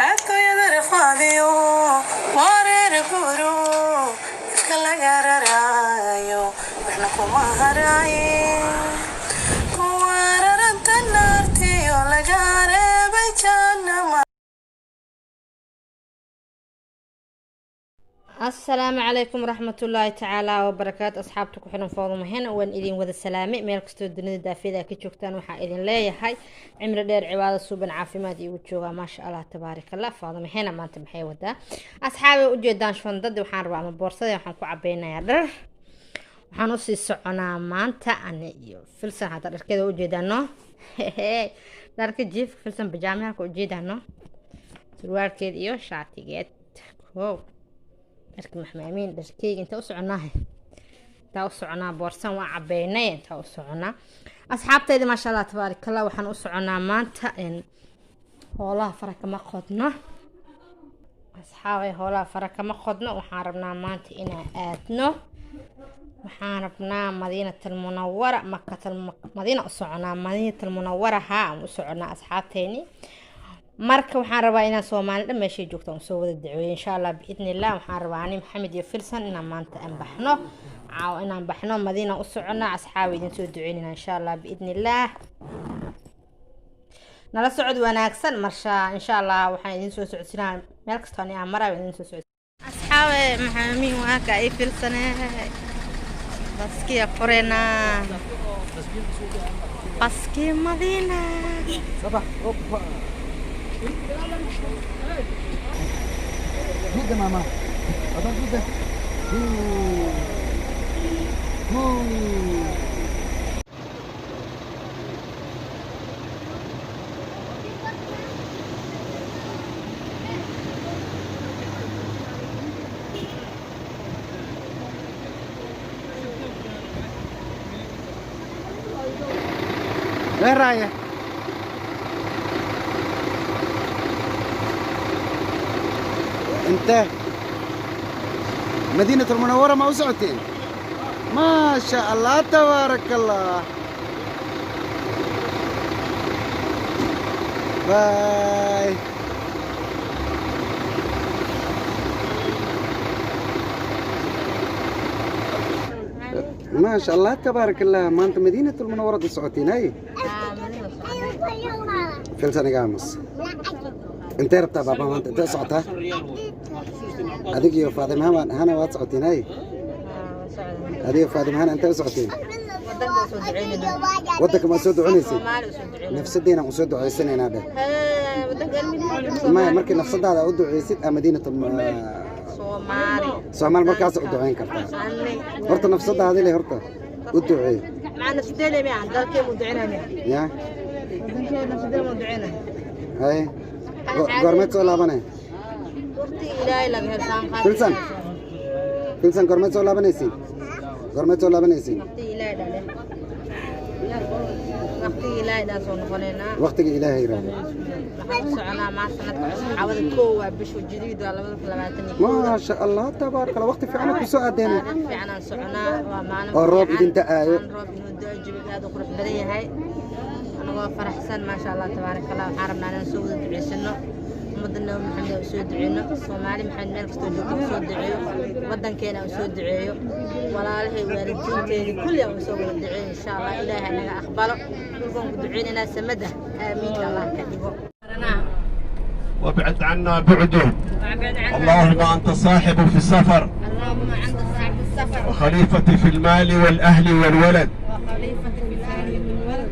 Adduunyada rafaadiyo wareer guro iska laga raraayo, waxna kuma haraaye. Kuwa raranta naartiyo laga reebay jannama. Asalaamu calaykum waraxmatullaahi tacaala wabarakaatu. Asxaabta ku xiran Foodo Mahena, waan idin wada salaamay. Meel kastoo dunida daafiyada ka joogtaan, waxaa idin leeyahay cimri dheer, cibaado suuban, caafimaad iigu joogaa. Maasha Allah, tabaarak Allah. Foodo Mahena maanta maxay wadaa, asxaabay? Ujeedaan shandadii waxaan rabaa ama boorsadii waxaan ku cabeynayaa dhar. Waxaan usii soconaa maanta ani iyo Filsan. Hadda dharkeeda ujeedaano, dharka jiifka Filsan, bajaamyaalka ujeedaano, surwaalkeed iyo shaatigeed. Kow dharka Maxmaamiin, dharkeyga. Inta u soconaahe, intaa u soconaa, boorsan waa cabeynay. Intaa u soconaa, asxaabtayda, maasha Allah, tabaarakallah. Waxaan u soconaa maanta hoolaha fara kama qodno, asxaabay, hoolaha fara kama qodno. Waxaan rabnaa maanta inaan aadno, waxaan rabnaa Madiinatal Munawara, Makatal Madiina u soconaa, Madiinatal Munawara haa aan u soconaa, asxaabteyni. Marka waxaan rabaa inaan Soomaali dhan meeshay joogto aan soo wada daceeyo, insha Allah, biidni illah. Waxaan rabaa ani, Maxamed iyo Filsan inaan maanta aan baxno, caawa inaan baxno, Madiina u soconaa. Asxaabi, idin soo duceynayna, insha Allah, biidni illah. Nala socod wanaagsan. Marsha insha Allah waxaan idin soo socodsiinaa meel kastoo ani aan maraayo idin soo socod. Asxaabe, Maxaamiin waa ka ay Filsane, baskiya fureynaa, baskii Madiina. صباح اوبا جدا ماما هذا جدا هو هو. وين رايح؟ انت مدينة المنورة ما وسعتين؟ ما شاء الله، تبارك الله. باي. ما شاء الله، تبارك الله. ما انت مدينة المنورة سعوتين؟ هاي filsan iga aamus. Intee rabtaa, baaba, maanta intee socotaa? Adig iyo Faadima Hana waad socotiin. Hay, adiga Faadima Hana intee u socotiin? Waddanka ma soo duconaysid? Nafsadiina u soo ducaysanaynaa dheh. Maya, markii nafsadaada u ducaysid aa Madiinata Soomaal markaas u ducayn kartaa. Horta nafsadaadi le horta u duceey. Ya hay, goormeed soo laabanay, Filsan? Filsan, goormeed soo laabanaysiin? Goormeed soo laabanaysiin? Waqtiga Ilaahay yiraahdo. Maasha Allah, tabaaraka Allah. Waqti fiican ku soo aadeenay oo roob idin da'aayo. Roob inuu da'o, jawiga aad u qurux badan yahay, anagoo faraxsan, maasha Allah, tabaaraka Allah. Waxaan rabnaa inaan soo wada duceysano, ummadda Nabi Maxamed aan soo duceyno, Soomaali Maxamed meel kastoo joogto u soo duceeyo, waddankeena aan soo duceeyo, walaalahay, waalidiinteedii kulli aan soo wada duceeyo, insha Allah. Ilaahay naga aqbalo dhulkaan ku duceynaynaa, samada aamiinta Allah ka dhigo. وابعد عنا بعده. اللهم أنت صاحب في السفر. اللهم أنت صاحب السفر. وخليفتي في المال والأهل والولد. وخليفتي في الأهل والولد.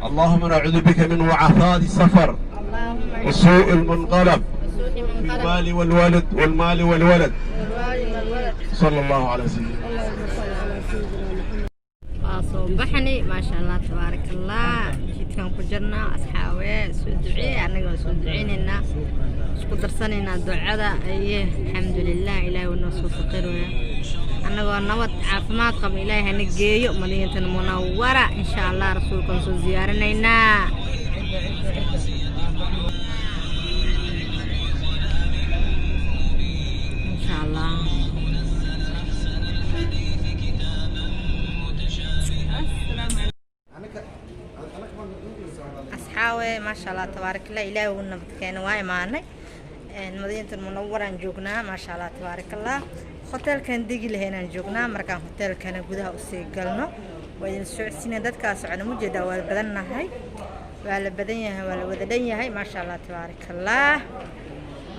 اللهم نعوذ بك من وعثاء السفر. اللهم وسوء المنقلب. وسوء في منقلب. المال والولد والمال والولد. والوالد والولد. صلى الله على سيدنا. Waa soo baxnay, maasha Allah, tabaaraka Allah. Jidkaan ku jirnaa, asxaabe, soo duceey. Annaga waa soo duceynaynaa, isku darsanaynaa ducada aye. Alxamdulilah, Ilaahay wuu noo soo saqiraya annagoo nabad caafimaad qaba. Ilaahay hana geeyo Madiinatan Munawara, insha Allah. Rasuulkaan soo ziyaarinaynaa, insha Allah. Asxaawe, maasha. Maasha Allah tabaarak Allah, Ilaahay uu nabad keena, waa imaanay. Madiinatul Munawaraan joognaa, maasha Allah tabaarak Allah. Hotelkan degi lahaynaan joognaa. Markaan hotelkana gudaha usii galno waa idin socodsiina. Dadkaa socona mujeedaa, waa la badannahay, waa la badan yahay, waa la wada dhan yahay, maasha Allah tabaarak Allah.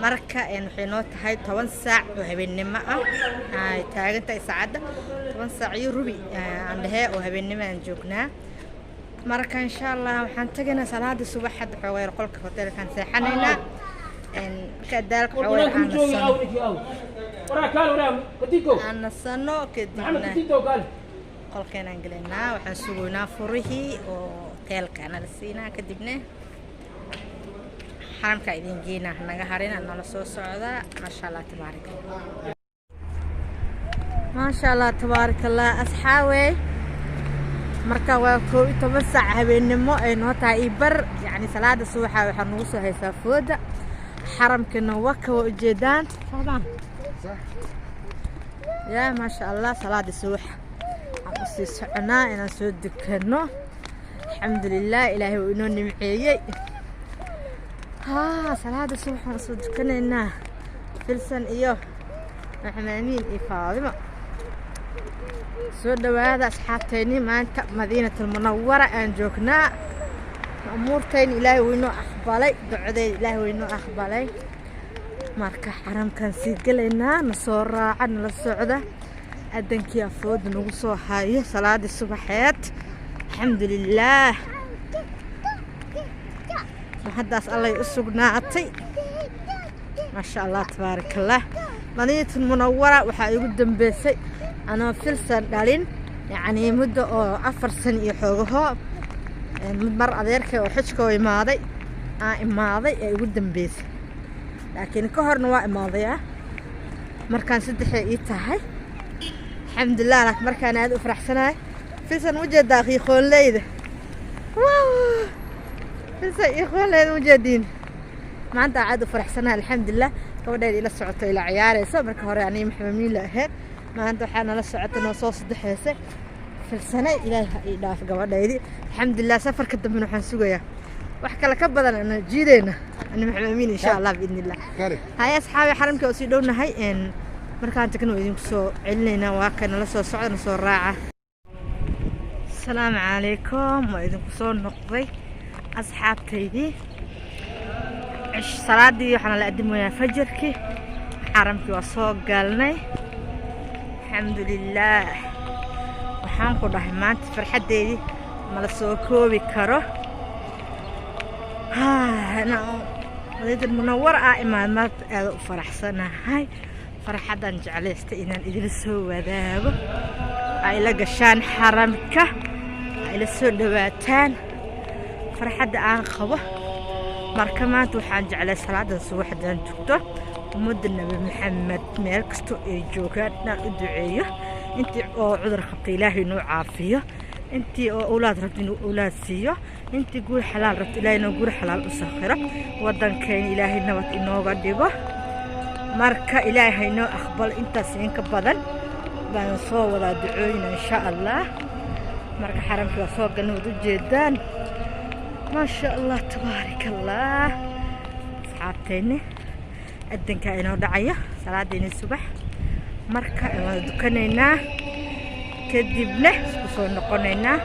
Marka waxay noo tahay 10 saac oo habeennimo ah, ay taagan tahay saacadda 10:15 aan dhehee oo habeennimo aan joognaa. Marka insha Allah waxaan tagaynaa salaada subax. Hadda xoogaa qolka hotelkaan seexanaynaa. Marka daalka xoogaa aan nasano, kadibna qolkeenaan gelaynaa. Waxaan sugoynaa furihii oo hoteelka nala siinaa, kadibna xaramka idin geynaa. Naga harina, nala soo socdaa. Maasha Allah tabaarak Allah, maasha Allah tabaarak Allah, asxaawey. Marka waa 11 saac habeennimo ay noo tahay iyo bar, yacni salaada subaxa waxaa nagu soo haysaa fooda. Xaramkana waka waa ujeedaan, socdaan yaa, maasha Allah. Salaada subax waxaan usii soconaa inaan soo dukano. Alxamdulilah, Ilaahay uu inoo nimceeyey. Haa, salaada subax waan usoo dukanaynaa, Filsan iyo Maxamed Amiin iyo Faadimo. Soo dhawaada asxaabtayni, maanta Madiinatul Munawara aan joognaa. Umuurtayni Ilaahay wuu inoo aqbalay, ducadeeda Ilaahay wuu inoo aqbalay. Marka xaramkaan sii gelaynaa, na soo raaca, nala socda. Adankii afooda nagu soo hayo salaadii subaxeed. Alxamdulilaah, haddaas allay u sugnaatay, maasha Allah tabaaraka Allah. Madiinatul Munawara waxaa igu dambeysay anoo Filsan dhalin, yacni muddo oo 4 sano iyo xoogaho. Mar adeerkay oo xijka oo imaaday aan imaaday ee igu dambeysay, laakiin ka horna waa imaaday. Markaan saddexay ii tahay, alxamdulilah. Laakiin markaan aad u faraxsanahay. Filsan ujeedaa qiiqoonleyda? Wow, Filsan iiqoonleyda ujeediin. Maanta aad u faraxsanahay, alxamdulilah. Gabadheeda ila socoto, ila ciyaareyso. Marka hore aniga Maxamed la ahayd, maanta waxaa nala socota, noo soo saddexeysay Filsanay. Ilaahay ha ii dhaaf gabadhaydii. Alxamdulilah, safarka dambena waxaan sugayaa wax kale ka badan ana jiideyna ani Maxamed Amiin, insha Allah, biidni illah. Kale. Haya asxaabi, xaramka oo sii dhownahay. Markaan tagna waa idinku soo celinaynaa. Waa ka nala soo socda, na soo raaca. Asalaamu calaykum, waa idinku soo noqday asxaabtaydii. Salaadii waxaana la adimoyaa fajarkii. Xaramkii waa soo galnay, alxamdulilaah. Waxaan ku dhahay maanta farxaddeydii mala soo koobi karo. Madiinta Munawar ah imaad maanta, aada u faraxsanahay. Farxaddaan jeclaystay inaan idila soo wadaago, ay ila gashaan xaramka, ay ila soo dhawaataan farxadda aan qabo. Marka maanta waxaan jeclay salaadan subax haddaan tugto, ummadda Nabi Maxamed meel kastoo ay joogaan inaan u duceeyo. Intii oo cudur qabta Ilaahay inuu caafiyo, intii oo awlaad rabta inuu awlaad siiyo, intii guur xalaal rabta Ilaahay inuu guur xalaal u sakhiro, waddankeena Ilaahay nabad inooga dhigo. Marka Ilaahay inoo aqbalo. Intaas inka badan baan soo wadaa ducooyina, insha Allah. Marka xaramkii waa soo galnay, waad ujeedaan, maasha Allah tabaaraka Allah. Asxaabteenni, adankaa inoo dhacaya salaadeeni subax. Marka waan dukanaynaa, kadibna isku soo noqonaynaa.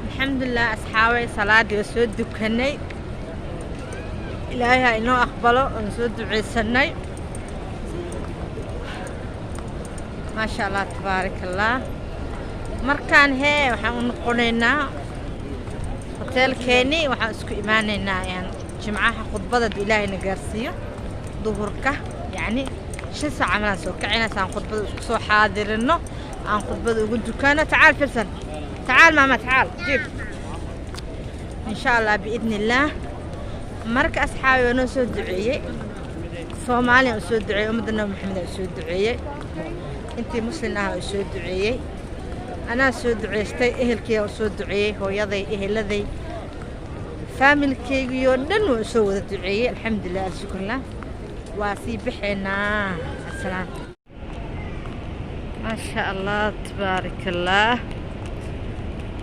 Alxamdulilah asxaabay, salaadii waa soo dukanay. Ilaahay ha inoo aqbalo, oon soo duceysanay, maasha Allah tabaaraka Allah. Markaan hee waxaan u noqonaynaa hoteelkeennii. Waxaan isku imaanaynaa jimcaha khudbada, hadduu Ilaahayna gaarsiiyo duhurka, yacni 5 saac camalaan soo kacayna si aan khudbada isku soo xaadirino, aan khudbada ugu dukano. Tacaal Filsan, tacaal maama, tacaal jiib, insha Allah biidni illaah. Marka asxaabi waa noo soo duceeyey, Soomaaliya u soo duceeyey, ummadda Nabi Maxamed u soo duceeyey, intii muslim ah u soo duceeyey, anaa soo duceystay, ehelkeyga u soo duceeyey, hooyaday, eheladay, Faamilkeygii oo dhan waa soo wada duceeyey. Alxamdulilah, alshukurlah. Waa sii baxaynaa. Asalaam. Maasha Allah, tabaarak Allah.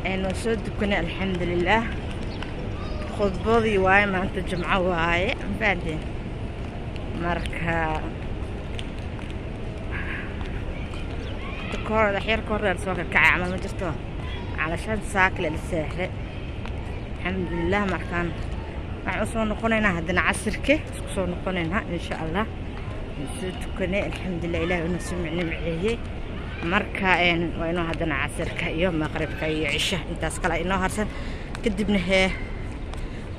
Waan soo dukanay, alxamdulilah. Khudbadii waaye, maanta jumco waaye, mafahanteen? Marka kahor dhaxyar ka hor soo kakacay camal ma jirto, calashaan saakle la seexday, alxamdulilah. Markaan waxaan usoo noqonaynaa haddana casirke, isku soo noqonaynaa insha Allah. Waan soo tukanay, alxamdulilah, Ilahi una soo nimceeyey. Marka waa inuu haddana casirka iyo maqribka iyo cisha intaas kale inoo harsan, kadibna hee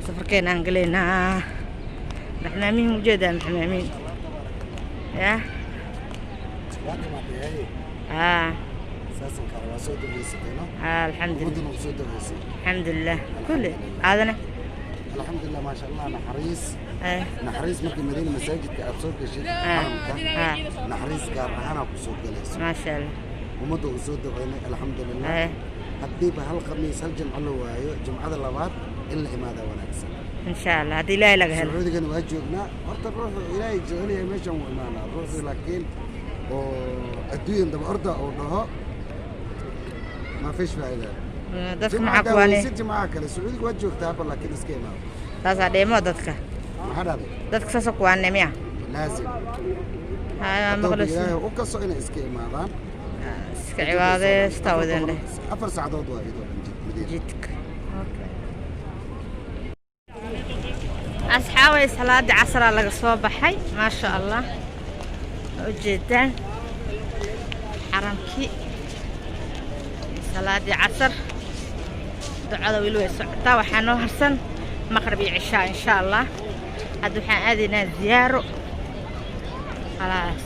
safarkeenaan galaynaa. Maxmaamiin ujeedaa, maxmaamiin ya. Waa dhimaatay, haye. Aa. Saasan kale waa soo duceysatay, no? Aa, alxamdulilah. Ummadduna u soo duceysay. Alxamdulilah, kulli aadana. Alxamdulilah, maasha Allah, naxariis. Naxariis markii Madiina masaajidka aad soo gashid, xaramka, naxariis gaar ahaanaa ku soo galayso. Maasha Allah. Ummadda uu soo duceynay, alxamdulilah. Haddiiba hal khamiis, hal jimco la waayo, jimcada labaad in la imaadaa wanaagsan. Insha Allah, haddii Ilaahay laga helo. Sacuudigana waa joognaa. Horta ruuxu Ilaahay jecel yahay meeshan wuu imaanaa ruuxu, laakiin oo adduunyan daba orda uu dhaho, ma fish faa'iida. Dadka maxaa kuwaane? Si jimcaha kale Sacuudiga waa joogtaaba, laakiin iska imaado. Saasaa dheemo dadka. Maxaa dhahday? Dadka saasa kuwaane miya? Laazim. Haa. Hadduu Maqlos. Ilaahay u kaso inay iska imaadaan. Iska cibaadeysta wadeen dheh. 4 saacadood waa iyadoo dhan jid Madiina. Jidka. Asxaabay, salaadii casraa laga soo baxay, maasha Allah. Waa ujeedaan xaramkii. Salaadii casar ducada weli way socotaa. Waxaa noo harsan maqrib iyo cishaa insha Allah. Hadda waxaan aadaynaa ziyaaro, khalaas.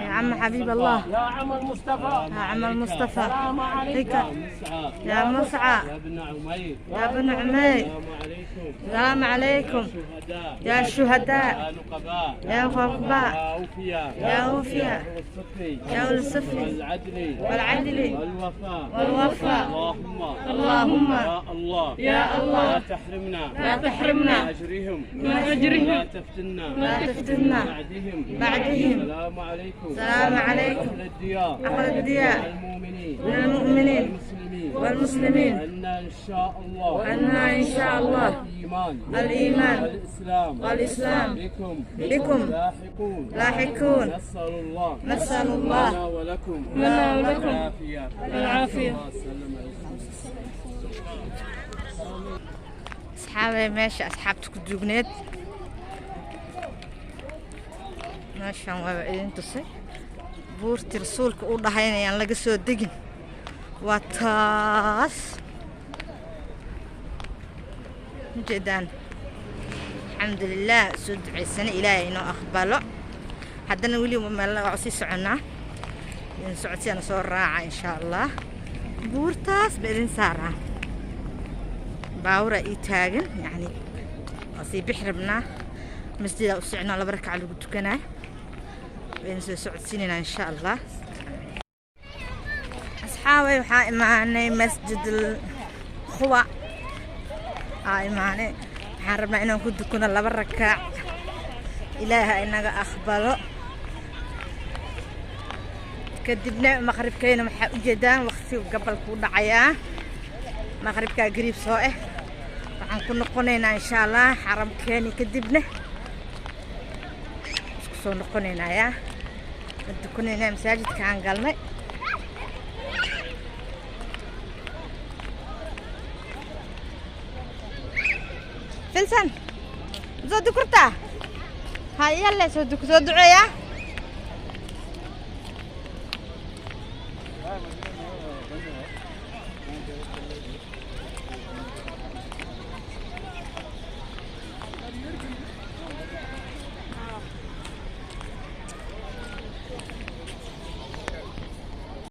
يا عم حبيب الله. يا عم المصطفى. يا عم المصطفى. السلام عليك. يا مسعى. يا ابن عمير. يا ابن عمير. السلام عليكم. السلام عليكم. شهداء. يا شهداء. يا نقباء. يا غرباء. يا أوفياء. يا أوفياء. يا الصدق. يا أولي الصدق. والعدل. والعدل. والوفاء. والوفاء. اللهم. اللهم. يا الله. يا الله. لا تحرمنا. لا تحرمنا. من أجرهم. من أجرهم. لا تفتنا. لا تفتنا. بعدهم. بعدهم. السلام عليكم. السلام عليكم. أهل الديار. أهل الديار. المؤمنين. من المؤمنين. والمسلمين. والمسلمين. أن إن شاء الله. أن إن شاء الله. الإيمان. الإيمان. والإسلام. والإسلام. بكم. بكم. لاحقون. لاحقون. نسأل الله. نسأل الله. لنا ولكم. لنا ولكم. العافية. العافية. الله سلم عليكم. Asxaabay, meesha asxaabta ku duugneed meeshan waaba idin tusay. Buurtii rasuulka uu dhahay inayaan laga soo degin waa taas, ujeedaan. Alxamdulilah, soo duceysana, Ilaahay inoo aqbalo. Haddana weli meel waa sii soconnaa, idin socodsiana soo raaca insha Allah. Buurtaas ba idin saaraa, baawura ii taagan, yacni waa sii bixi rabnaa. Masjidaa u socnaa, laba rakac lagu tukanaa. Wayna soo socodsiinaynaa insha Allah. Asxaabay, waxaa imaanay Masjid Quba aa imaanay. Waxaan rabnaa inaan ku tukano laba rakac, Ilaaha inaga aqbalo. Kadibna maqribkayna waxaa ujeedaan waqtiga gabalku u dhacayaa, maqribkaa gariib soo ah. Waxaan ku noqonaynaa insha Allah xaramkeeni, kadibna isku soo noqonaynaa. Yaa waan tukanaynaa masaajidka aan galnay. Filsan, soo dukurtaa? Ha, yalle, soo duk, soo duceeya.